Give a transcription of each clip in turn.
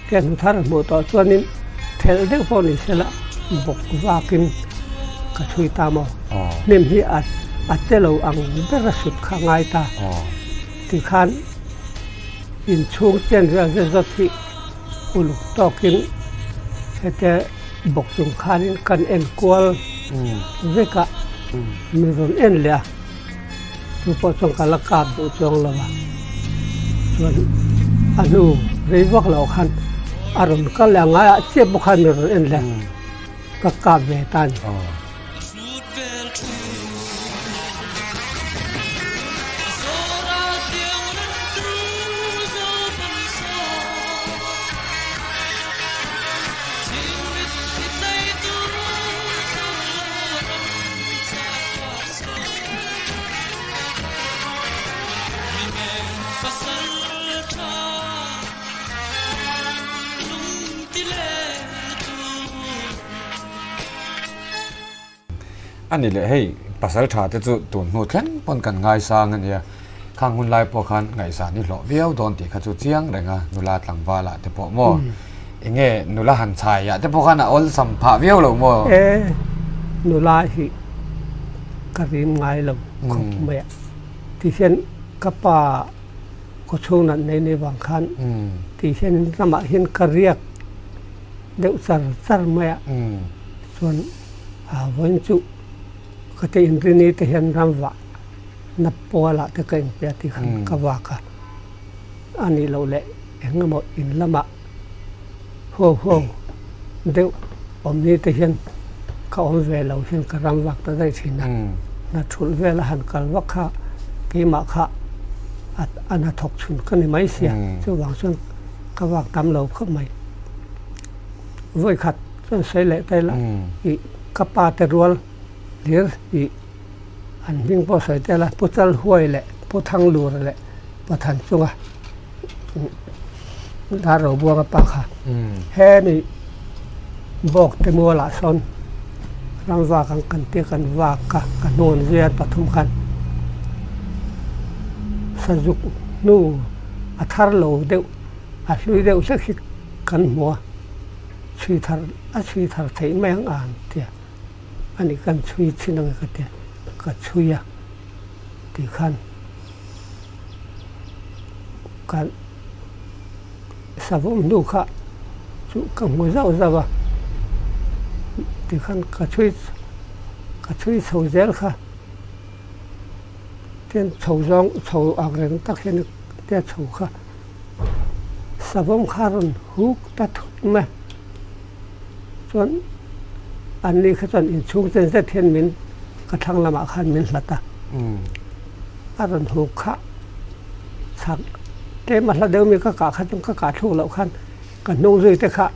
Tia hnu thar hmuh tawh chuanin thelh deuh pawh ni sela bawk vakin ka chhui ta maw? Hnim hi a a che lo ang ber a sut kha ngai ta. Tikhan inchhung chen vel zet zawt hi uluk tawkin hete bawk chung khanin kan en kual vek a, mi rawn en leh a. Chu pawh chuan ka la kap duh chuang lo a, chuan a hnu rei vak loh khan a rawn kal leh a ngaiah chiah pawh khan mi rawn en leh ka kap ve ta a ni. A ni leh hei pasal tha te chu tun hnu thleng pawn kan ngaisang a nia, khang hun lai pawh khan ngaihsan i hlawh viau dawn tih kha chu chiang reng a, nula tlangval ah te pawh maw enge nula han chhai ah te pawh khan a awlsam phah viau lo maw? E nula hi ka rim ngai lo khawp mai a, ti hian ka pa khaw chhung nat nei nei vang khan ti hian ramah hian ka riak deuh char char mai a, chuan a vawiin chu ka ti inrini te hian ram vah na pualah te ka inpe tih khan ka vak a, a nih loh leh eng emaw in lamah huau huau deuh awm ni te hian ka awm ve lo hian ka ram vak ta daih thin a, hna thulh vel a han kal vak kha keimah kha a hnathawk chhun ka ni mai sia, chuvang chuan ka vak tam lo khawp mai. Vawi khat chuan sawi leh ta ila ih ka pa te rual hlir ih an hming pawh sawi ta ila Pu Chalhuai leh Pu Thanglur leh Pathan chunga Dar Robuanga pa kha hemi bawk te mualah sawn ram vak ang kan tia kan vak a ka hnawn zui a pathum khan sazuk hnu a thar lo deuh a hlui deuh hlek hi kan hmu a chhui thar a chhui thar theih mai ang ang tia ani kan chhui chin ang e ka tia ka chhui a tih khan. Kan savawm hnu kha chu ka hmu zauh zauh a, tikhan ka chhui ka chhui chho zel kha tin chho zawng chho ang reng tak hian tia chho kha savawm kha a rawn huk ta thut mai a, chuan an ni kha chuan inchhung chen zet hian min ka thlang lamah khan min hlat a. A rawn huk kha chak tlem a hla deuh mi ka kah kha chuan ka kah thluk loh khan ka hnung zui te kha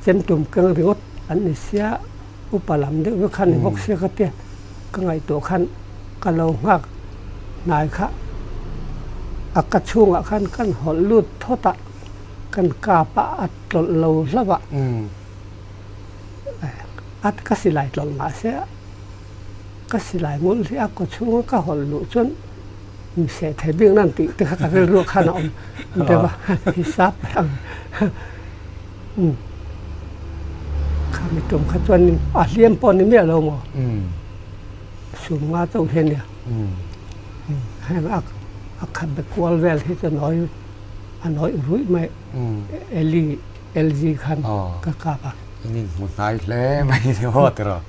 chem tum keng ringawt an ni sia upa lam deuh vek kha ni bawk sia ka tia ka ngaihtuah khan ka lo nghak hnai kha a ka chhungah khan kan hawlh lut thawt a kan kap a a tlawlh lo hlauh a a ka silai tlawlh mahse. Ka silai ngul hi a kaw chhunga ka hawlh luh chuan mi seh thei bik nan tih te kha ka rilru khan a awm deuh a, hisap ang kha mi tum kha chuan a hliam pawh ni miah lo maw sum nga chauh hi a nia heng a a khat be kual vel hi chu a nawi a nawi ruih mai Eli LG khan ka kap a. In inhmu hnai hle mai ni maw tiraw?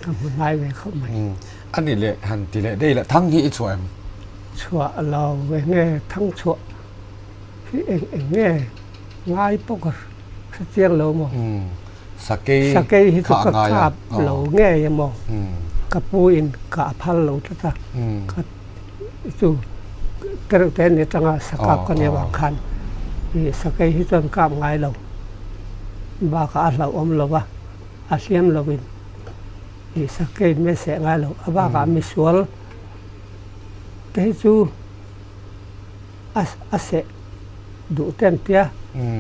Ka hmu hnai ve khawp mai. A nih leh han ti leh daih la, thang hi i chhuah em? Chhuah lo ve nge, thang chhuah hi eng eng nge ngai pawh ka hre chiang lo maw? Sakei Sakei hi chu ka kap lo ngei a maw? Ka pu in ka a phal lo tlat a, ka chu tereuh te ni atanga sakap ka nih avang khan ih sakei hi chuan kap ngai lo bakah a hlauhawm lo va. A hliam lovin ih sakei me seh ngai lo. A bakah misual te hi chu a a seh duh te an tia,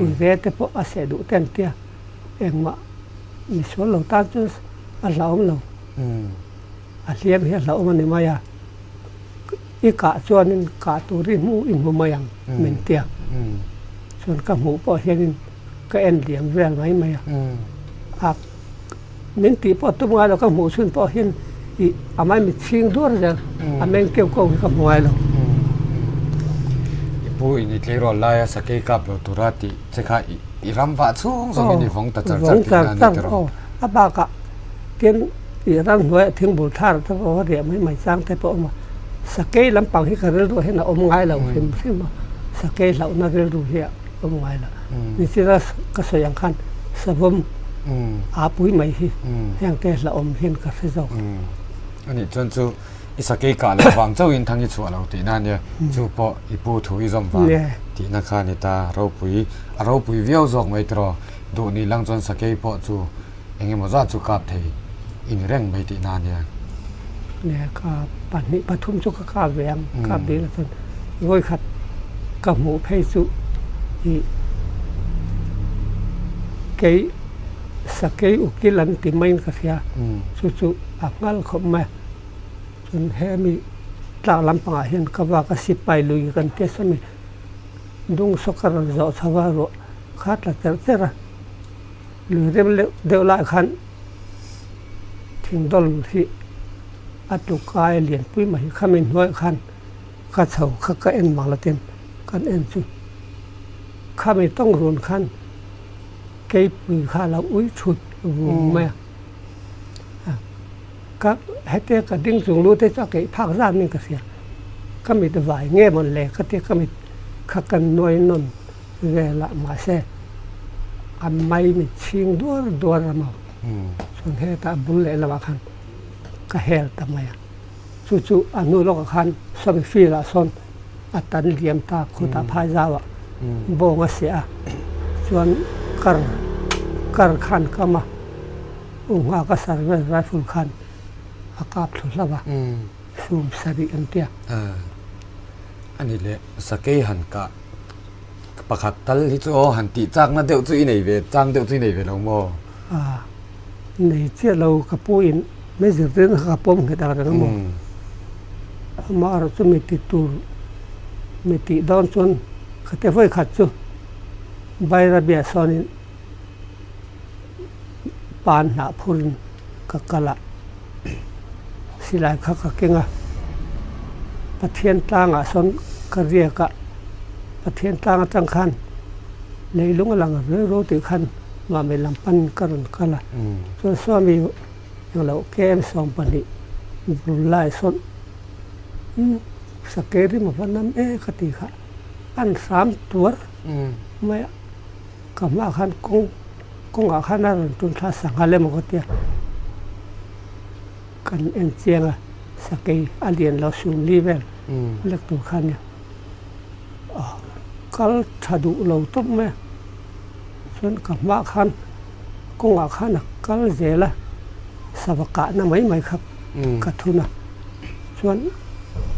ui ve te pawh a seh duh te an tia. Engmah misual lo tan chuan a hlauhawm lo. A hliam hi a hlauhawm a ni mai a. I kah chuanin kah tur i hmu i hmu mai ang min tia. Chuan ka hmuh pawh hianin ka en liam vel mai mai a. A min tih pawh tum ngai lo ka hmuh chhun pawh hian ih a mai mit chhing duar zel a meng keuh keuh hi ka hmu ngai lo. I pu in i tleirawl laia sakei kap lo tura tih che kha i ram vah chhung zawngin i vawng ta char char tih na a ni tiraw? A bakah tin i ram hnuaiah thingbul thar te pawh a riah mai mai chang te pawh a awm a, sakei lampang hi ka rilru hian a awm ngai lo hrim hrim a, sakei hlauhna rilru hi a awm ngai lo. Nichina ka sawi ang khan savawm aa pui mai hi heng te hlauhawm hian ka hre zawk. A nih chuan chu i sakei kah loh vang chauhin thang i chhuah lo tihna a nia, chu pawh i pu thu i zawm vang tihna kha a ni ta, ropui a ropui viau zawk mai tiraw, duh nih lang chuan sakei pawh chu eng emaw zat chu kap thei i ni reng mai tihna a nia. Nia ka pahnih pathum chu ka kap ve ang, kap dih la chuan vawikhat ka hmuh phei chu ih kei sakei ukil an ti maiin ka hria chu chu a nghal khawp mai a, chuan hemi tlak lampangah hian ka vak a sipai lui kan test ami dung saw ka rawn zawh chho a ruah kha tla terh terh a. Lui rem leuh deuh lai khan thingdawl hi a tlukai lianpui mai hi khami hnuaiah khan ka chho kha ka en mang lo tin kan en chu khami tawng run khan keipui kha a lo ui thut vum mai a ka hete ka ding chung lu te chu a keih phak zan in ka hria ka mit vai nge mawn le ka tia ka mit kha ka nuai nawn velah mahse a mai mit chhing duar duar a maw chuan hetah a bul leh lamah khan ka hel ta mai a chu chu a hnu lawkah khan sawmi field ah sawn a tan liam ta khutah phai zauah bawng a seh a chuan kar kar khan kam a u nghak a service rifle khan a kap thlu hlauh a sum sarih an tia. A ni leh sakei han kah. Pakhat tal hi chu aw han tih chakna deuh chu i nei ve, chang deuh chu i nei ve lo maw? A, nei chiah lo ka pu in min zirtir na kha ka pawm nghet ang reng a maw? Amah erawh chu mi ti tur, mi tih dawn chuan ka ti vawi khat chu Bairabiah sawnin pan hnah phurin ka kal a, silai kha ka keng a, Pathian tlangah sawn ka riak a, Pathian tlang atang khan leilung a lang reu reu tih khan Mahmei lam pan ka rawn kal a, chuan Swami englo KM 12 bul lai sawn Sakei rim a va nam e ka ti kha an hram tuar mai a. Ka hmaah khan kawng kawngah khan a rawn tum thla sangha lem ka tia kan en chiang a sakei a lian lo sum li vel lek tur kha nia kal tha duh lo tawp mai a chuan ka hmaah khan kawngah khan a kal zel a sava kahna mai mai kha ka thun a chuan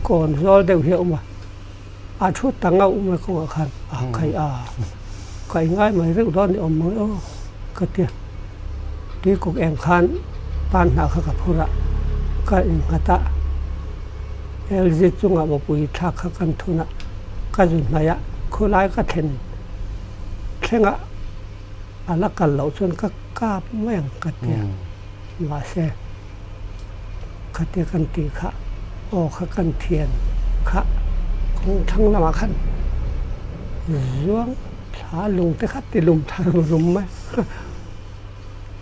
kawn zawl deuh hi a awm a. A thu ta ngauh mai kawngah khan a khai a, ka ingai mai reuh dawn ni awm mang e aw ka ti a. Tuikuk eng khan pan hnah kha ka phur a, ka innghat a, LG chungah mawpui thlak kha kan thun a, ka zu hnaih a, khawlai ka thlen thleng a, a la kal loh chuan ka kap mai ang ka ti a, mahse. Khatia kan tih kha aw kha kan thian kha kawng thlang lamah khan zuang thla lung te kha ti lum thar rum mai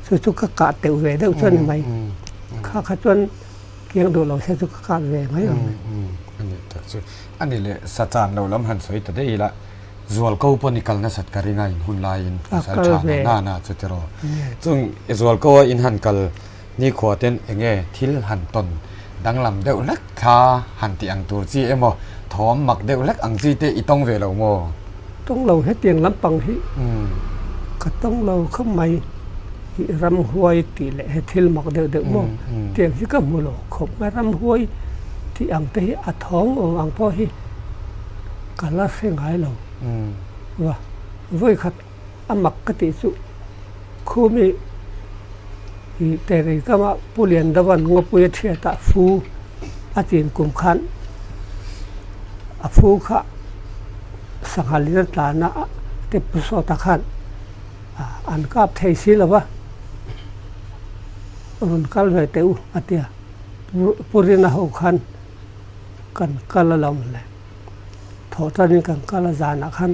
chu chu ka kah teuh ve deuh chuan ni mai kha kha chuan kiang duh lo se chu ka kah ve mai ang a ni tak chu a ni leh sa chan lo lam han sawi ta daih ila Zualko pawh ni kal nasat ka ring a in hun laiin pasal tha na na na chu tiraw chung Zualko a in han kal Nikhua ten enge thil han tawn danglam deuh hlek thla han tih ang tur chi emaw thawm mak deuh hlek ang chi te i tawng ve lo maw? Tawng lo hetiang lampang hi ka tawng lo khawp mai i ramhuai tih leh he thil mak deuh deuh maw tiang hi ka hmu lo khawp mai ramhuai tih ang te hi a thawng awm ang pawh hi ka la hre ngai lo va vawikhat a mak ka tih chu Khumi ih Terei kama Pu Liandavan Ngawpui a thiat ah fu a chin kum khan a fu kha sangha lin a tlan a Te Pu Sawta khan an kap thei si lo va, rawn kal ve teh u a ti a, Pu Rina ho khan kan kal alawm le. Thawh tanin kan kal a zanah khan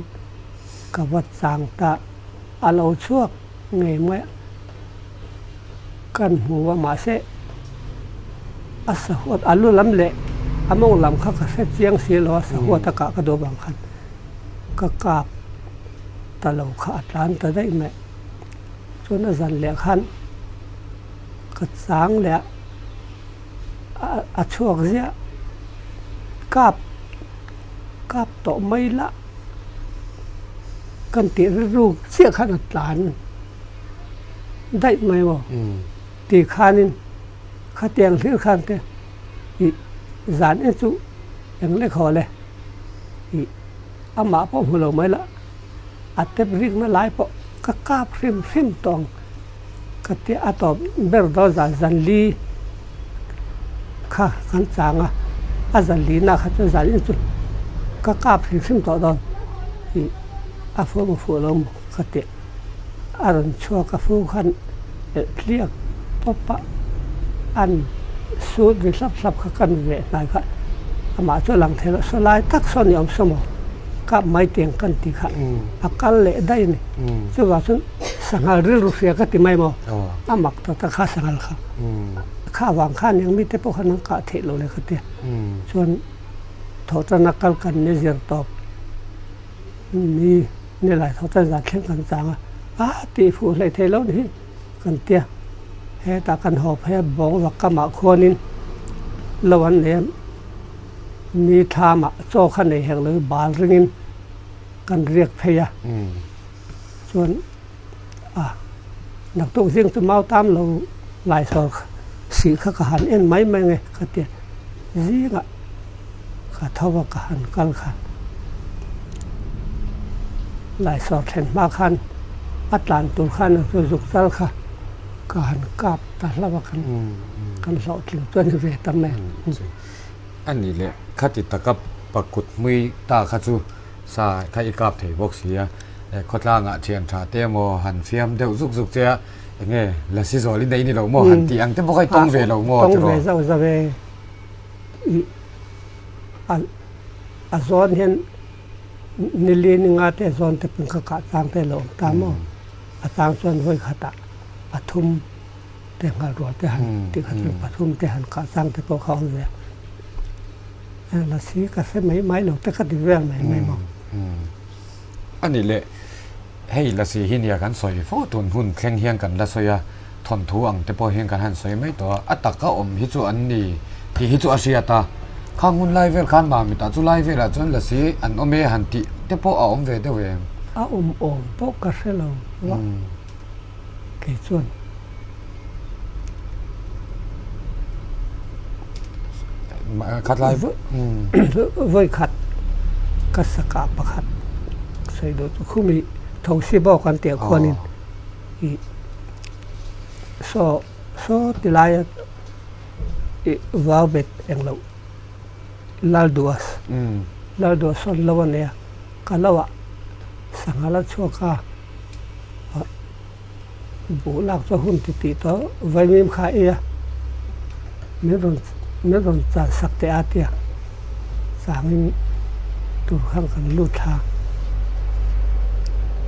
ka va chang ta a lo chhuak ngei mai a, kan hmu a mahse a sahuat a lu lam leh a mawng lam kha ka hre chiang si lo a sahuat a kah ka duh avang khan ka kap ta lo kha a tlan ta daih mai chuan a zan leh khan ka chang leh a. A chhuak ziah kap kap tawh mai la kan tih rilru chiah khan a tlan daih mai maw ti khanin khatiang hlir khan te ih zan en chu eng lek haw le ih amah pawh hmu lo mai la a tep rikna lai pawh ka kap hrim hrim tawh ang. Ka ti a tawp ber dawn zan zan li kha kan chang a, a zan li na kha chuan zan in chu ka kap hrim hrim tawh dawn tih a fuh maw fuh lo maw ka ti a rawn chhuak a fu khan elh tliak pawp a an sut ri hlap hlap kha kan veh hnai kha amah chu a lang thei lo saw lai tak sawn i awm saw maw kap mai tiang kan ti kha a kal leh daih a ni chuvang chuan. Sanghal rilru hria ka ti mai maw? A mak ta ta kha sanghal kha. Kha avang khan eng mite pawh khan an kah theih loh le ka tia. Chuan thawhṭana kal kan ni zir tawp ni ni lai thawhṭan zan thleng kan chang a, a tih fuh hleih theih loh ni hi kan tia. Hetah kan haw phei a bawng vak kamah khuanin lo an nei a, ni thlamah chaw kha nei hek lo hi bal ringin kan riak phei a. Chuan a naktuk zing chu mau tam lo laisawl sih kha ka han en mai mai nge ka ti a, zingah ka tho a ka han kal kha laisawl thlen hma khan a tlan tur khan chu zuk chal kha ka han kap ta hlauh a kan kan hlawhtling chu a ni ve ta mai. A nih leh khati taka pakut hmui ta kha chu Sa kha i kap thei bawk si a, khawtlangah thian tha te emaw han fiam deuh zuk zuk che a, enge lasi zawl i nei ni lo maw han tih ang te bawk a i tawng ve lo maw tiraw? Tawng ve zauh zauh e, i a zawn hian nili ni nga te zawn te pawh ka kah chang te lo awm ta maw, a chang chuan vawi khatah pathum te nghal rual te han tih kha chuan pathum te han kah chang te pawh kha awm ve a. Lasi ka hre mai mai lo te ka ti vel mai mai maw. A nih leh, hei lasi hi nia kan sawi fo tun hun thleng hian kan la sawi a, thawnthu ang te pawh hian kan han sawi mai tawh a, a taka awm hi chu an ni tih hi chu a hriat a, khang hun lai vel khan Mamitah chu lai velah chuan lasi an awm e han tih te pawh a awm ve deuh em? A awm awm pawh ka hre lo va. Kei chuan vawi khat ka sakah pakhat sawi duh chu khumi thosi bawk an tih ah khuanin ih saw saw ti laia ih vau bet eng loh Lalduas Lalduas sawn lo a nei a ka lo ah sangha la chhuak a. Buh lak chu a hun ti tih tawh vaimim kha a ei a, min rawn min rawn chan sak teh a tia changin tur khan kan lut thla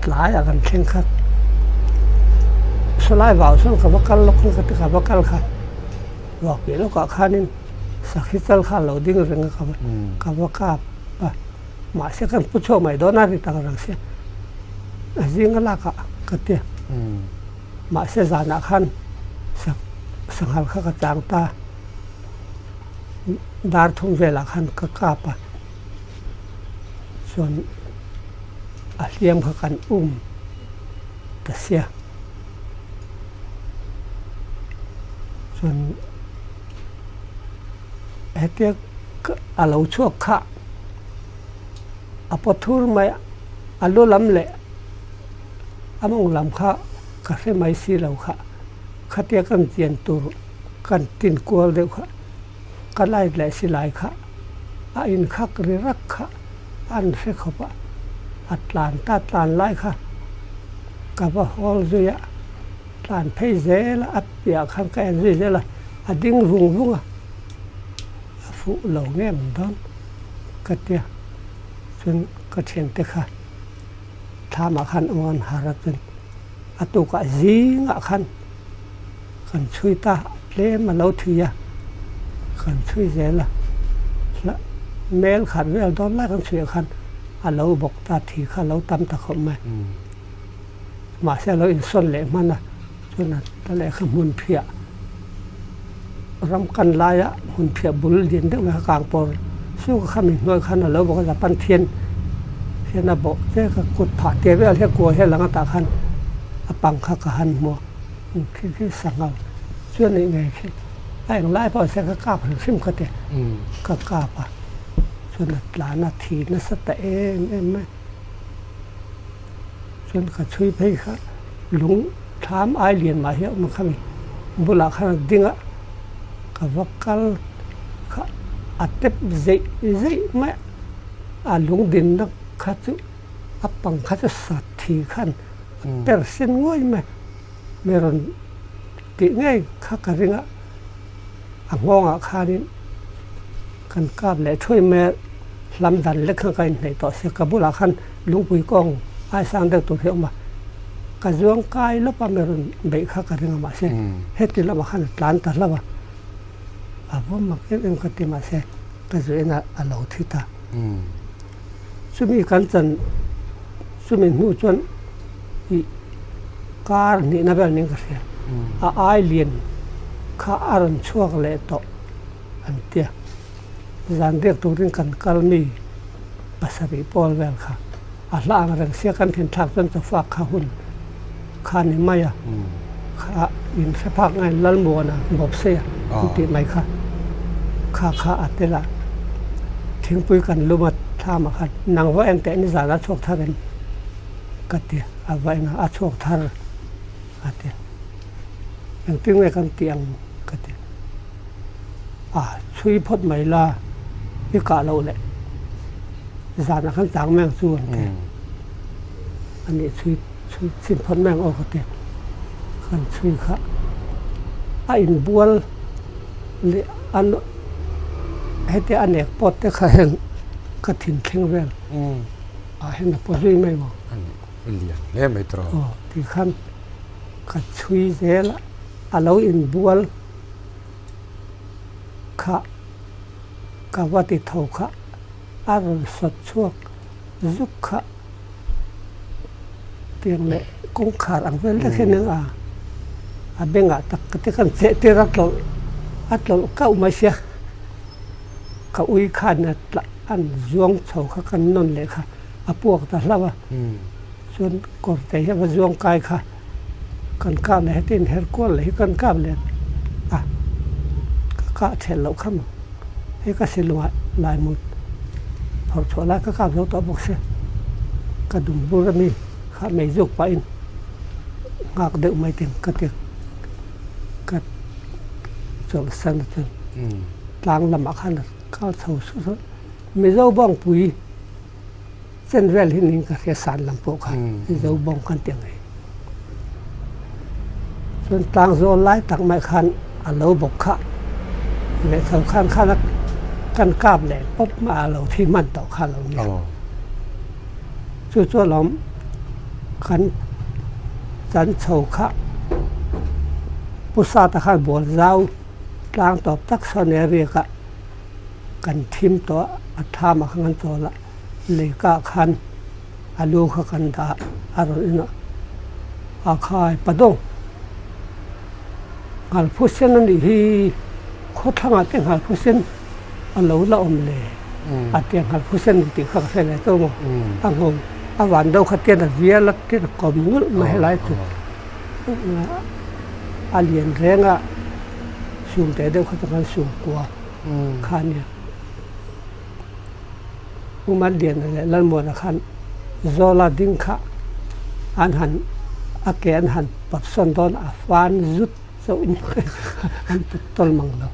tlaiah kan thleng kha sawlai vau sawn ka va kal lawk ka ti ka va kal kha ruak piah lawkah khanin sakhi chal kha a lo ding reng a ka va ka va kap a. Mahse kan pu chhuak mai dawn a ri tak rang sia a zinga lakah ka ti a, mahse zanah khan sanghal kha ka chang ta dar thum velah khan ka kap a, chuan a hliam kha kan um ta sia chuan hetia a lo chhuak kha. A paw thur mai a, a lu lam leh a mawng lam kha ka hre mai si lo kha, khatia kan chian tur kan tin kual deuh kha ka light leh silai kha a inkhak ri rak kha an hre khawp a. A tlan ta tlan lai kha ka va hawl zui a, tlan phei zel a, a piah khan ka en zui zel a, a ding vung vung a, a fuh lo ngem dawn ka tia chuan ka thiante kha thlamah khan awm an har a chuan a tukah zingah khan kan chhui ta tlem a lo thui a, kan chhui zel a, mel khat vel dawn lai kan chhuiah khan a lo bawk ta thi kha a lo tam ta khawp mai. Mahse a lo insawn leh hman a, chuan a ta leh kha hmun phiah ram kan laia hmun phiah bul lian deuh mai kha kang pawr suk a kha mi hnuai khan a lo bawk a Japan thian hian a bawh che ka kut phah tir vel hian kua hian lang atah khan a pang kha ka han hmu a. Khi khi sangha chuan nih ngei khi a englai pawh se ka kap hrim hrim kha ti ka kap a chuan a tlan a thi nasa ta em em mai chuan ka chhui phei kha lung thlam ai lian mah hi a awm a khami bulah khan a ding a ka va kal kha a tep zeih zeih mai a lung dinna kha chu a pang kha chu sat thi khan a per sen nguai mai mi rawn tih ngei kha ka ring a a nghawngah khanin kan kap leh thuai mai a hlam dan lek khan ka inhnaih tawh sia ka bulah khan lungpui kawng ai sang deuh tur hi a awm a ka zuang kai lawp a mi rawn beih kha ka ring a mahse heti lamah khan a tlan ta hlauh a a vawm mak em em ka ti mahse ka zuiin a lo thi ta. Chumi kan chan chumi hnu chuan ih kar hnihna vel ning ka hria a ai lian kha a rawn chhuak leh tawh an tia zan biak turin kan kal mi pasarih pawl vel kha a hla ang reng sia kan thin thlak chuan chawfak kha hun kha ni mai a kha in hre phak ngai Lalmuana bawpseia an tih mai kha kha kha a tel a thingpui kan lum a thlam ah khan nang va en teh nizan a chhuak thar em ka ti a va en a a chhuak thar a ti engtin nge kan tih ang ka ti a chhui phawt mai la i kah loh leh zanah khan chang mai ang chu an ti a nih chhui. Chhui chin phawt mai ang aw ka ti. Kan chhui kha a inbual leh a hetia a nek pawt te kha heng ka thin thleng vel ah hian a paw zui mai maw. A lian hle mai tawh. Aw ti khan ka chhui zel a, a lo inbual kha ka va ti tho kha a rawn sawt chhuak zuk kha. Tiang leh kawngkhar ang vel vek hian a a bengah tak ka ti khan cheh tir a tlawlh a tlawlh kauh mai sia ka ui khan a tlah an zuang chho kha kan nawn leh kha a puak ta hlauh a chuan kawr te hi a va zuang kai kha kan kap leh heti in her kual leh hi kan kap leh a ka kah ṭhelh loh kha maw hei ka silungah laimut phawrh chhuah lai ka kap zo tawh bawk sia ka dum bur ami kha mei zuk pahin nghak deuh mai ten ka ti ka chawlhsan a chuan tlang lamah khan a kal chho suh suh Mizo bawngpui. Chen vel hi ning ka hria san lam pawh kha Mizo bawng khan ti ang hi. Chuan tlang zawl lai tak mai khan a lo bawk kha leh chho khan khan a kan kap leh pawp mai a lo thi hman tawh kha lo nia. Chu chu alawm kan chan chho kha Pu Sata khan bual zau tlang tawp tak sawn area kha kan thim tawh a, a tham ah khan kan chawl a, lei kah khan a lu kha kan dah a, a rawn en a, a khai padawng nghalphu sen a nih hi khawthlangah te nghalphu sen a lo la awm le a tia nghalphu sen ni tih kha ka hre ve tawh maw a nghawng a van deuh kha tian a vial a tian a kawm ngulh mai helai chu a lian reng a. Sum teh deuh kha chu kan sum kua kha a nia. U Manliana leh Lalmuana khan Zawla ding kha an han a ke an han pawt sawn dawn a fan zut chauh in an put tawl mang lo.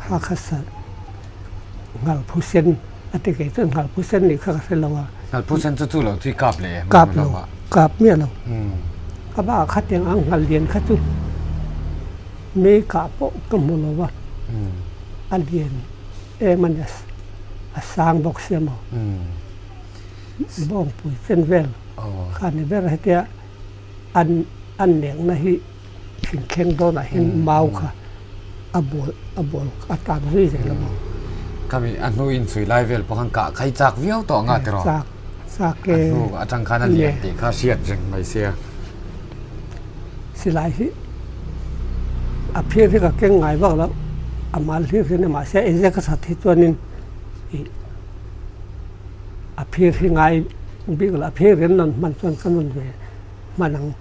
Kha kha sa Nghalphusen a ti kei chuan Nghalphusen nih kha ka hre lo a. Nghalphusen chu chu lo chu i kap leh em? Kap lo, kap miah lo. Ka bakah khatiang ang nghal lian kha chu mi kah pawh ka hmu lo va, a lian em a ni, a sang bawk sia maw? Bawngpui chen vel kha ni ber a, hetia an an nengna hi thingthleng dawnah hian mau kha a bawl a bawl a tan zui zel a maw. Khami a hnu in chhui lai vel pawh khan kah khai chak viau tawh anga tiraw? Chak chak e. A hnu atang khan a lian tih kha hriat reng mai sia. Silai hi a phir hi ka keng ngai vak lo a mal hlir hi a ni mahse engzia ka that hi chuanin ih a phir hi ngai bik lo a phir in rawn hman chuan ka rawn ve hman ang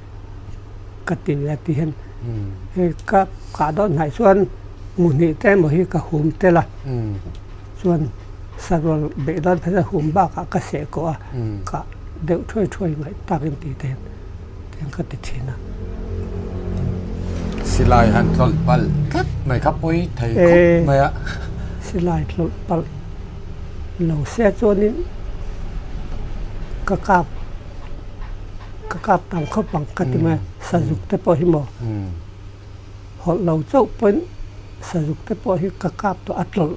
ka ti ve a ti hian hei ka kah dawn hnaih chuan hmuhnih te emaw hi ka hum tel a chuan sarual beih dawn phei chuan hum bakah ka seh kawh a kah deuh thuai thuai ngaih takin tih te hian tiang ka ti thin a. Silai han tlawlh palh tlat mai kha pawi thei khawp mai a. Silai tlawlh palh lo se chuanin ka kap ka kap tam khawp ang ka ti mai a, sazuk te pawh hi maw hawlh lo chauh pawhin sazuk te pawh hi ka kap tawh a tlawlh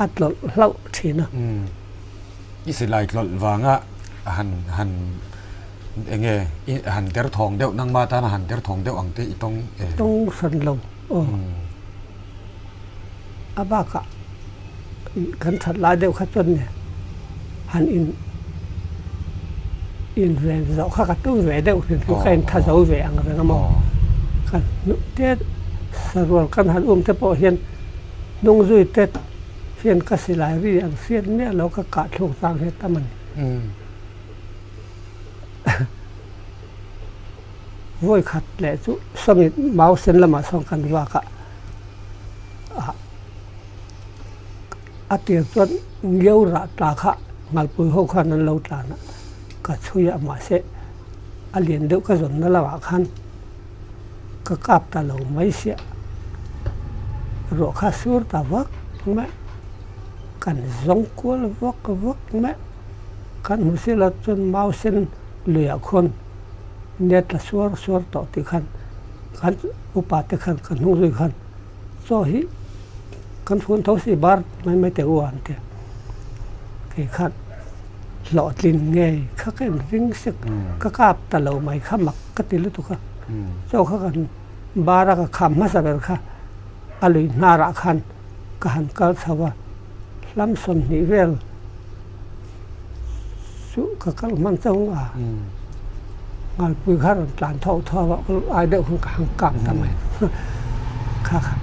a tlawlh hlauh thin a. I silai tlawlh vanga han han enge i han der thawng deuh nangma tana han der thawng deuh ang te i tawng e. Tawng hran lo aw. A bakah kan that lai deuh kha chuan nia han in inven zawh kha ka tum ve deuh hrim chu ka intha zo ve ang reng a maw. Kan hnuh te sarual kan han um te pawh hian hnung zui te hian ka silai ri ang hriat miah lo ka kah thluk chang hi a tam a ni. Vawi khat leh chu sawmi mau sen lamah sawn kan vak a, a tir chuan Ngio rah tla kha Nghalpui ho khan an lo tlan a, ka chhui a mahse a lian deuh ka zawnna lamah khan ka kap ta lo mai sia, ruah kha sur ta vak mai, kan zawng kual vak vak mai, kan hmu si lo chuan mau sen luiah khawn net la suar suar tawh tih khan kan upa te khan ka hnung zui khan chaw hi kan fun tho si bar mai mai teh u an ti a, kei khan hlawhtlin ngei kha ka inring sek ka kap ta lo mai kha mak ka ti lutuk a, chaw kha kan bar a ka kham hmasa ber kha a lui hnarah khan ka han kal chho a, hlam 20 vel chu ka kal hman chauh a, Nghalpui kha rawn tlan thawh thawh a, ai deuh khan ka han kap ta mai kha kha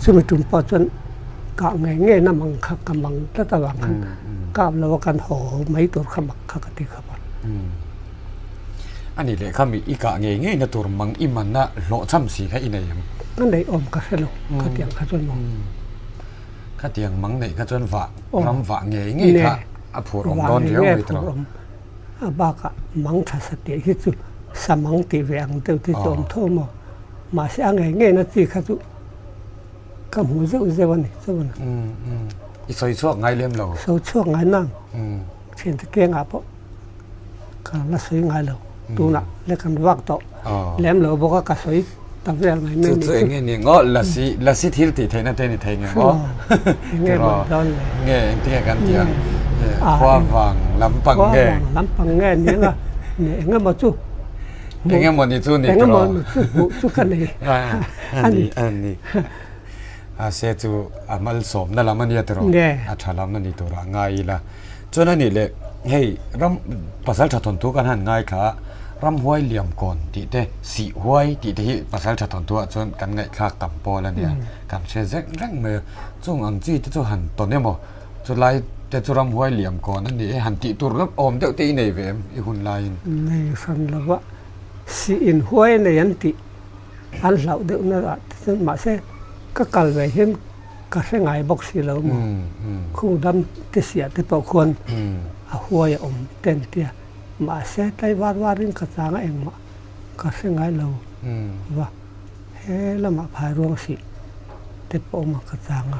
chumi tum pawh chuan kah ngei ngei na mang kha ka mang tlat avang khan kap lo a kan haw mai tur kha mak kha ka ti khawp a. A nih leh kha mi i kah ngei ngei na tur mang i man a hlawhchham si kha i nei em? Ka neih awm ka hre lo khatiang kha chuan maw. Khatiang mang neih kha chuan vah ram vah ngei ngei kha a phur awm dawn riau mai tawh. A bakah mang tha sa tih hi chu sa mang tih ve ang deuh te chu awm tho maw? Mahse a ngei ngei na chi kha chu ka hmu zeuh zeuh a ni chuan. I sawi chhuak ngai lem lo. Sawi chhuak ngai nang. Thiante kengah pawh ka la sawi ngai lo. Tunah le kan vak tawh lem lo bawk a ka sawi ta vel mai mai ni chu. Chu eng nge ni ngaw lasi lasi thil tih theihna te ni thei nge maw? Eng nge maw dawn le? Nge engtinge kan tih ang? Khua vang lampang nge? Khua vang lampang nge ni anga ni eng emaw chu Eng emaw ni chu ni tawh. Eng emaw ni chu hmuh chu ka nei. A ni a ni. A se chu a malsawmna lam a nia tiraw? A tha lam a ni turah ngai ila. Chuan a nih leh hei ram pasal tha thawnthu kan han ngaithla a, ramhuai liam kawn tih te, sih huai tih te hi pasal tha thawnthu ah chuan kan ngaihthlak tam pawl a nia, kan hre zek reng mai a. Chung ang chi te chu han tawn emaw chulai te chu ramhuai liam kawn a ni e han tih tur lam awm deuh te i nei ve em i hun laiin? Nei hran lo a, sih in huai a nei an tih an hlauh deuh na ah te chuan mahse ka kal ve hian Ka hre ngai bawk si lo maw? Khung dam te siah te pawh khuan a huai a awm ten tia. Mahse tlai var varin ka chang a engmah ka hre ngai lo va. He lamah phai ruang sih te pawh awm a ka chang a,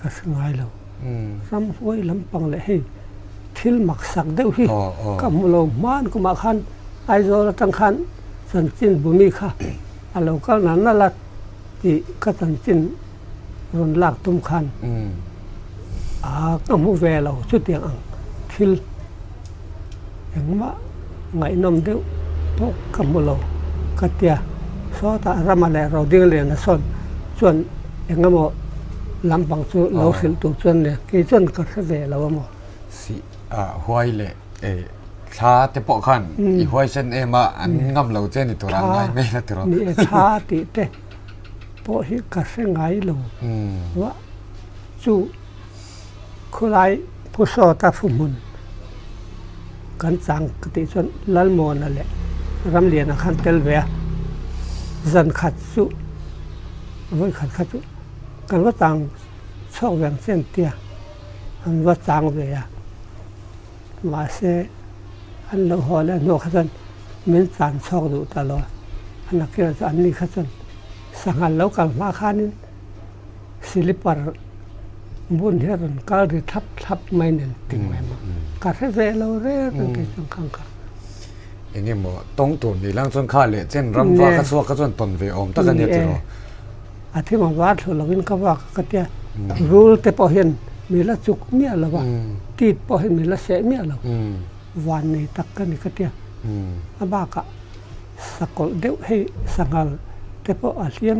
ka hre ngai lo. Ramhuai lampang leh hei thil maksak deuh hi ka hmu lo. Hman kumah khan Aizawl atang khan chanchin bumi kha a lo kal nal nal a tih ka chanchin rawn lak tum khan a ka hmu ve lo. Chutiang ang thil engmah ngaihnawm deuh pawh ka hmu lo ka tia. Sawtah Rama leh Rodingliana sawn chuan engemaw lampang chu lo hrilh tur chuan nia kei chuan ka hre ve lo a maw. Si a huai leh thla te pawh khan i huaisen em a an ngam lo che ni tur an ngai mai la tiraw. Ni e thla tih te pawh hi ka hre ngai lo va chu khulai Phusawta Fuhmun kan chang ka tih chuan Lalmuana leh Ramliana khan tel ve a, zan khat chu vawi khat kha chu kan va chang chhuak ve ang che an tia an va chang ve a, mahse an lo haw leh hnuah kha chuan min chan chhuak duh ta lo a, a nakirah chuan an ni kha chuan sanghal lo kal hma khanin Silipar bun hi a rawn kal ri thlap thlap mai nen ti mai maw ka hre ve lo reng reng kei chuan khang kha. Eng emaw tawng tur ni lang chuan kha leh chen ram vak a chhuak kha chuan tawn ve awm tak a nia tiraw. A thim a var thlu lovin ka vak a ka tia rul te pawh hian mi la chuk miah lo va, tit pawh hian mi la seh miah lo, van nei tak ka ni ka tia. A bakah sakawlh deuh hei sanghal te pawh a hliam.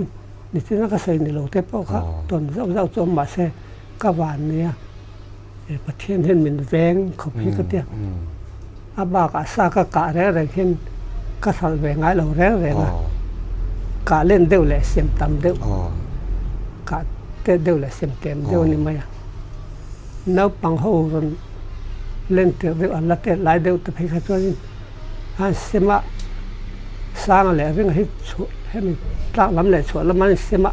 Nichina ka sawi ni lo te pawh kha tawn zauh zauh chu awm mahse ka van nia Pathian hian min veng khawp hi ka tia. A bakah sa ka kah reng reng hian ka hralh ve ngai lo reng reng a, kah len deuh leh siam tam deuh, kah tet deuh leh siam tlem deuh a ni mai a. Naupang ho rawn len tirh deuh an la tet lai deuh te phei kha chuanin an sem a, Sanga leh ringa hi chhuah hemi tlak lam leh chhuah lam an sem a,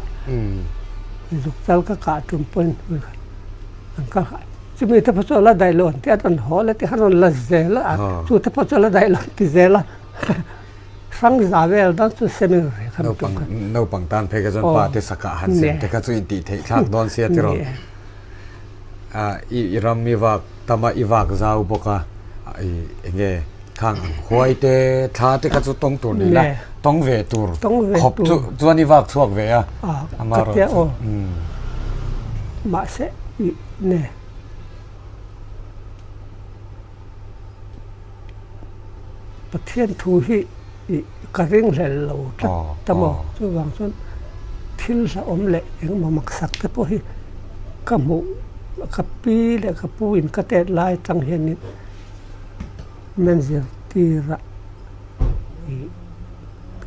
zuk chal ka kah tum pawhin an kal kha chumi te pawh chu a la daih lo an ti a, an rawn haw leh tih khan an rawn la zel a, chu te pawh chu a la daih lo an ti zel a, hrang za vel dawn chu semin reh kha naupang naupang tan phei kha chuan pa te sakah han sem te kha chu intih theih thlak dawn sia tiraw. I ram i vak tam a, i vak zau bawk a, i eng nge khang ang huai te thla te kha chu tawng tur ni la, tawng ve tur khawp chu chuan i vak chhuak ve a, amaherawh chu. Mahse i ne. Pathian thu hi i ka ringhlel lo tlat ta maw? Chuvang chuan thil hlauhawm leh engemaw maksak te pawh hi ka hmuh ka pi leh ka pu in ka tet lai atang hianin min zirtir a ih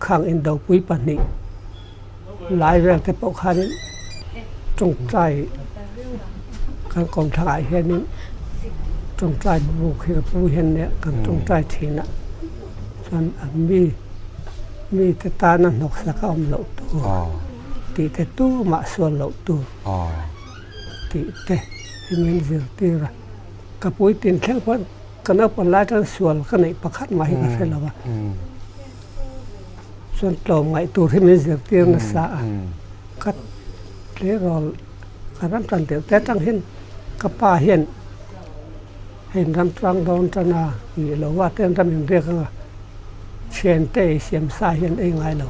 khang indopui pahnih lai vel te pawh khanin tawngtai kan kawmthlangah hianin tawngtai buk hi ka pu hian nia kan tawngtai thin a chuan an mi mite tana hnawksak a awm loh tur tih te tumah sual loh tur tih te hi min zirtir a ka puitlin thleng pawh ka naupang lai atang sual ka neih pakhat mah hi ka hre lo a. Chuan tlawm ngaih tur hi min zirtir nasa a, ka tleirawl ka ram tan deuh te atang hian ka pa hian hei ram tlang dawn tan a ih lo a ten ram inriak anga thiante ei siam sa hian ei ngai lo,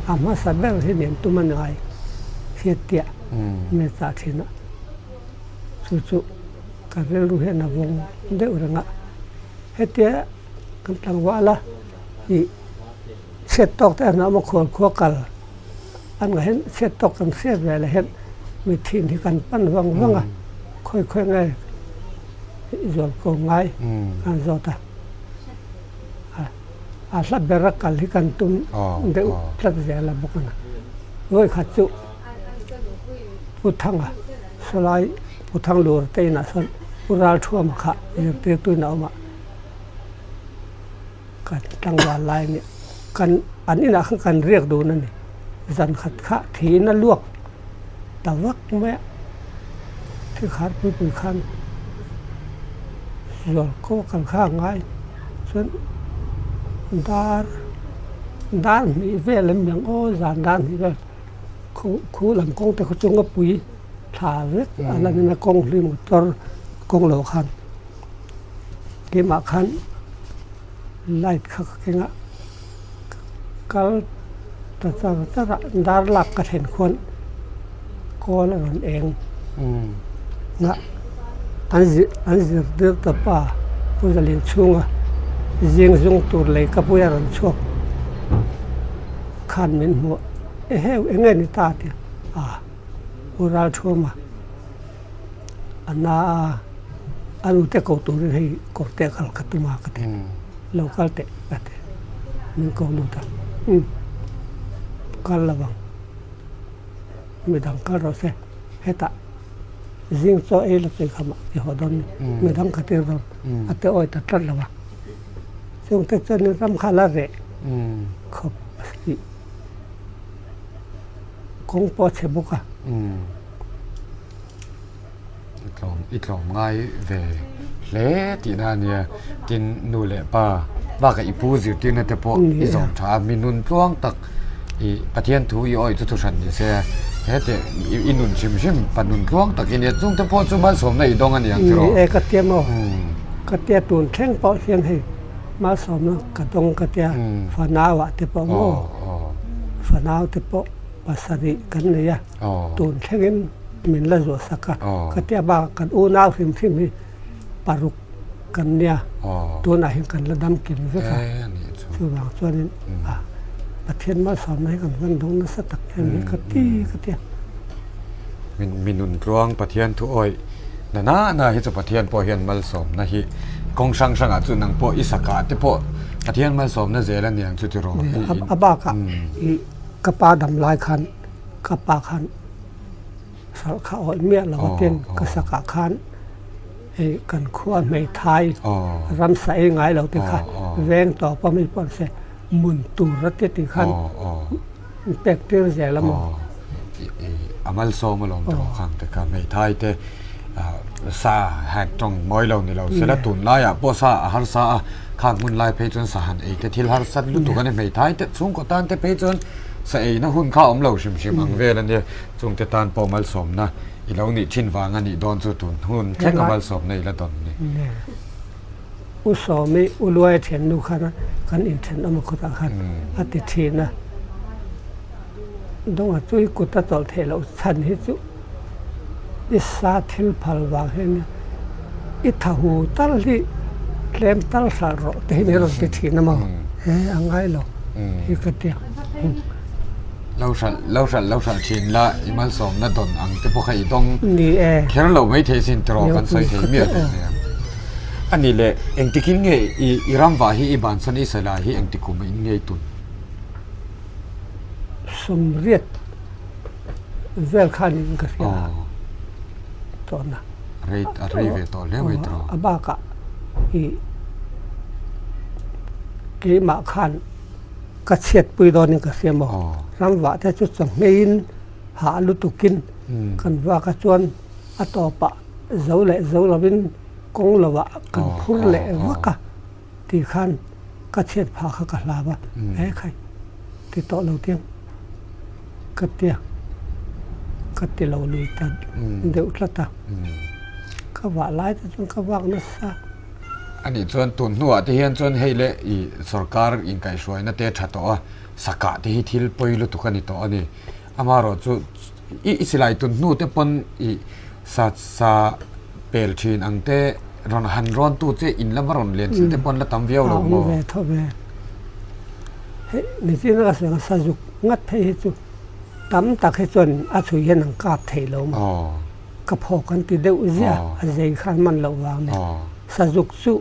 a hmasa ber hi nen tum a ni ngai hriattiah min chah thin a, chu chu ka rilru hian a vawng deuh reng a, hetia kan tlangval a ih. Chhiat tawk te an awm a khual khua kal an ngah hian chhiat tawk kan hriat ve leh hian mithin hi kan pan vang vang a, khawi khawi nge zual ko ngai kan zawt a, a hla ber a kal hi kan tum deuh tlat zel a bawk a ni. Vawi khat chu Pu Thanga sawlai Pu Thanglur te inah sawn Pu Ralthuama kha zirtirtu in a awm a. Kan tlangval lai nih kan an inah khan kan riak dun a ni. Zan khat kha thiin a luak ta vak mai a, thi khar pui pui khan zual ko a kal kha a ngai chuan dar dar hnih vel em ni ang aw zan dar hnih vel khu lam kawng te khu chu ngawpui. Thla vek a la ni mai kawng hlui motor kawng lo khan keimah khan light kha ka keng a kal ta char char a dar lak ka thlen khuan kawl a rawn eng a an zir an zirtir ta pa Pu Zalin chhunga zing zung tur lei ka pui a rawn chhuak khan min hmuh eheu eng nge ni ta tih a. U Ralthuama a na a, a nute ko turin hei kawr te kal ka tum a ka ti, lo kal teh ka ti, min ko lut a, umm kal lo ang, midang kal rawh se, hetah zing chaw ei la tui kha mah i haw dawn ni, midang ka tir dawn a ti awi ta tlat lo a, chungte chuan ram kha a la reh khawp a si. Kawng pawh a chhe bawk a. I tlawm i tlawm ngai ve hle tihna a nia. Tin nu leh pa bakah i pu zirtirna te pawh i zawm tha a, mi nun tluang tak i Pathian thu i awih chu thuhran ni se hete i nun hrim hrim pa nun tluang tak i nia chungte pawh chu malsawmna i dawng a ni ang tiraw? Ni e ka tia maw? Ka tia tun thleng pawh hian hei malsawmna ka dawng ka tia fanau ah te pawh maw? Fanau te pawh pasarih kan nei a, tun thlengin min la zuah sak a, khatia bakah kan unau hrim hrim hi paruk kan nia, tunah hian kan la dam kim vek a, chuvang chuanin Pathian malsawmna hi kan van dawng nasa tak em hi ka ti ka ti a. Mi nun tluang Pathian thu awih na na na hi chu Pathian pawh hian malsawmna hi kawng hrang hrangah chu nang pawh i sakah te pawh Pathian malsawmna zel a niang chu tiraw? A bakah i ka pa dam lai khan ka pa khan hralh kha awih miah lo a tin ka sakah khan hei kan khua hmeithai ramsa ei ngai lo te kha veng tawp a mi pawh se mun tur a ti tih khan pek tir zel a maw. A malsawm alawm tawh khang te kha hmeithai te sa hek tawng mawi lo ni lo sela tunlaiah pawh sa a harsa a khang hun lai phei chuan sa han ei te thil harsat lutuk a ni hmeithai te chhungkaw tan te phei chuan sa eina hun kha a awm lo hrim hrim ang vel a nia chungte tan pawh malsawmna i lo nih thin vang a nih dawn chu tun hun thleng a malsawmna i la dawn ni. U Sawmi U Luaia thiannu khan kan inthenawm a khawtah khan a ti thin a, Dawnga chu i kut a tawlh theih loh chhan hi chu i sa thil phal vang hian i tha hu tal hi tlem tal hralh rawh te hi min rawn ti thin a maw? He a ngai lo hi ka ti a. Lo hralh lo hralh lo hralh thin la i malsawmna dawn ang te pawh kha i dawng kher lo maithei sin tiraw kan sawi thei miah lo nia. A nih leh engtikin nge i i ram vah hi i bansan i sela hi engtik kum in ngei tun? Sawmriat vel khan in ka hria a tawhna. Rei a rei ve tawh hle mai tiraw? A bakah i keimah khan ka chhiatpui dawnin ka hria maw? Ram vah te chu chawhmeiin hah lutukin kan vak a chuan a tawpah zo leh zo lovin kawng lovah kan phur leh vak a tih khan ka chhiat phah kha ka hlau a, he khai ti tawh lo tiang ka tia ka ti lo lui ta deuh tlat a, ka vah lai te chuan ka vak nasa. A nih chuan tun hnuah te hian chuan hei le i sorkar inkaihhruaina te tha tawh a, sakah te hi thil pawi lutuk a ni tawh a ni. Amaherawhchu I i silai tun hnu te pawn i sa sa pel thin ang te rawn han rawn tu che in lama rawn len chilh te pawn la tam viau lo maw? A awm ve tho ve. Hei nichina ka sawi ang sa zuk ngat phei hi chu tam tak hi chuan a chhui hian an kap thei lo maw? Ka phawk an ti deuh ziah a zei khan man loh vang nen. Sa zuk chu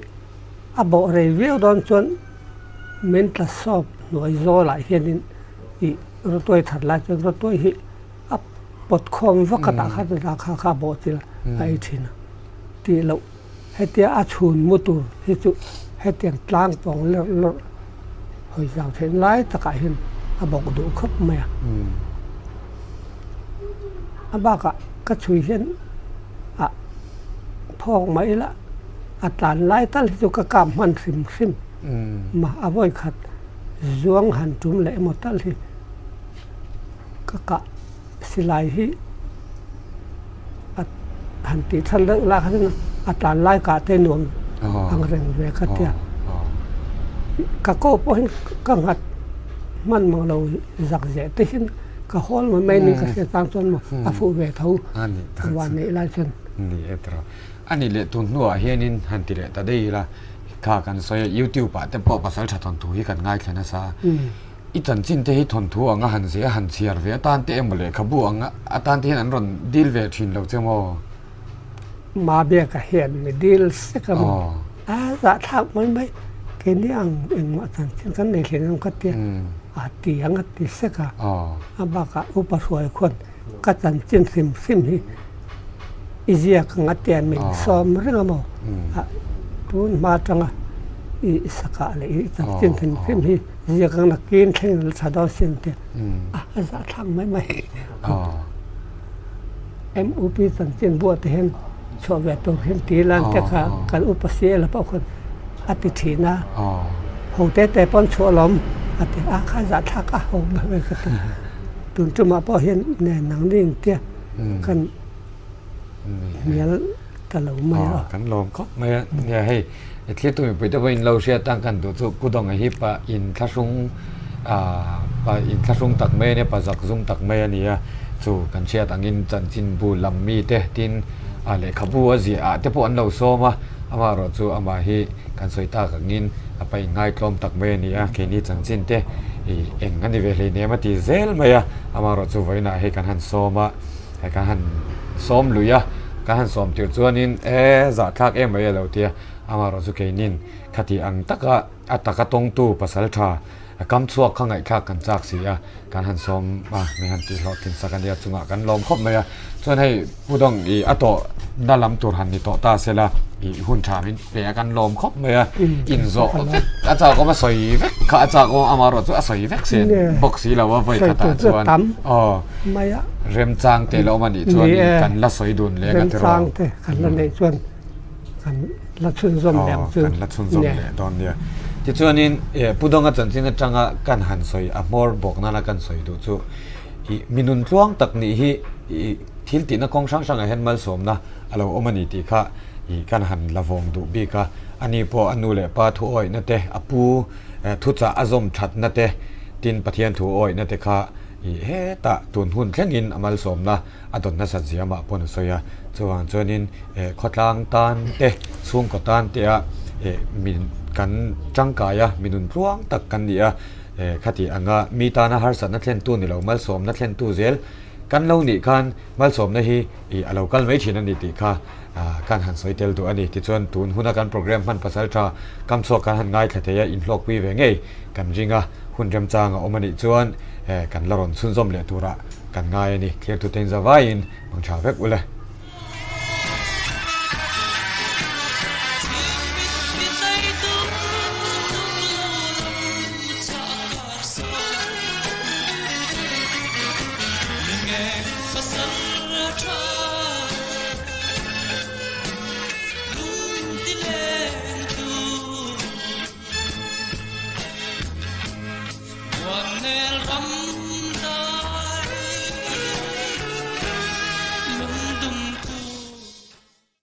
a bawh rei viau dawn chuan min tla sawp hnuai zawlah hianin I rawtuai that lai chuan rawtuai hi a pawt khawm vak a tah khan la kha kha a bawh chil a ei thin a tih loh hetia a chhun mu tur hi chu hetiang tlang pawng lawrh lawrh hawi zau theih lai takah hian a bawk duh khawp mai a a bakah ka chhui hian ah phawk mai ila a tlan lai tal hi chu ka kap hman hrim hrim mah a vawi khat. Zuang han tum leh emaw tal hi ka kah silai hi han tih chhan deuh lah kha chuan a tlan lai kah te nuam ang reng ve ka tia. Ka ko pawh hian ka nghat hman mang lo zak zeh te hian ka hawl mai mai niin ka hria chang chuan maw a fuh ve tho van neih lai chuan. Ni e tawh. A nih leh tun hnuah hianin han ti leh ta daih ila kha kan sawi a YouTube ah te pawh pasal tha thawnthu hi kan ngaithla nasa a. I chanchin te hi thawnthu anga han zeh a han chhiar ve atan te emaw lehkhabu anga atan te hian an rawn dil ve thin lo che maw? Mahbiaka hian mi dil sek a maw? A zahthlak mai mai keini ang engmah chanchin kan nei hlen em ka tia a ti ang a ti sek a, a bakah upa hruai khuan ka chanchin hrim hrim hi i ziak ang a tia min sawm reng a maw? Tun hma atanga i sakah leh i chanchin hrim hrim hi Ziak ang nakin thleng la tha dawn sin te a a zah thlak mai mai. MUP chanchin buah te hian chhuah ve tur hian ti lan te kha kan upa CL pawh khan a ti thin a, ho te te pawn chhuah lawm a ti a kha zah thlak a ho mai mai ka ti. Tun tumah pawh hian nen nang ning tia kan hnial ta lo mai a. Kan lawm khawp mai a, nia hei thlir tu mipui te pawhin lo hriat ang kan duh chu Kudawng a hi pa inthlahrung pa inthlahrung tak mai a nia, pa zakzum tak mai a ni a, chu kan hriat angin chanchinbu lam mi te tin lehkhabu a ziah ah te pawh an lo sawm a, amaherawh chu amah hi kan sawi tak angin a pa inngaitlawm tak mai a ni a, keini chanchin te eng a ni ve hleinem a ti zel mai a, amaherawh chu vawiinah hei kan han sawm a. Hei kan han sawm lui a, kan han sawm tir chuanin e zahthlak em mai a lo ti a, amaherawh chu keinin khati ang taka a taka tawngtu pasal tha kam chhuak kha ngaihthlak kan chak si a, kan han sawm a, min han tihhlawh thin sak a nia chungah kan lawm khawp mai a, chuan hei Pu Dawng i a tawh na lam tur han ni tawh ta sela i hun tha min pe a kan lawm khawp mai a, inzawh vek a chak awm a sawi vek kha a chak awm amaherawh chu a sawi vek sen bawk si lo a vawi khatah chuan aw. Mai a. Remchang te la awm a nih chuan kan la sawi dun leng a tiraw. Remchang te kan la neih chuan kan la chhunzawm leh ang chu. Kan la chhunzawm leh dawn nia. Tichuanin Pu Dawnga chanchin atanga kan han sawi a hmawr bawk nana kan sawi duh chu i mi nun tluang tak nih hi i thil tihna kawng hrang hrangah hian malsawmna a lo awm a ni tih kha i kan han la vawng duh bik a. Ani pawh a nu leh pa thu awihna te, a pu thuchah a zawm thatna te, tin Pathian thu awihna te kha I hetah tun hun thlengin a malsawmna a dawn nasat ziamah pawn a sawi a, chuvang chuanin khawtlang tan te, chhungkaw tan te ah min kan tangkai a, mi nun tluang tak kan ni a, khati anga mi tana harsatna thlentu ni lo malsawmna thlentu zel kan lo nih khan malsawmna hi a lo kal mai thin a ni tih kha kan han sawi tel duh a ni. Tichuan tun huna kan program hman pasal tha kam chhuak kan han ngaithla thei a, inhlawkpui ve ngei kan ring a, hun remchang a awm a nih chuan kan la rawn chhunzawm leh turah kan ngai a ni. Thlir tute in zavaiin mang tha vek ule.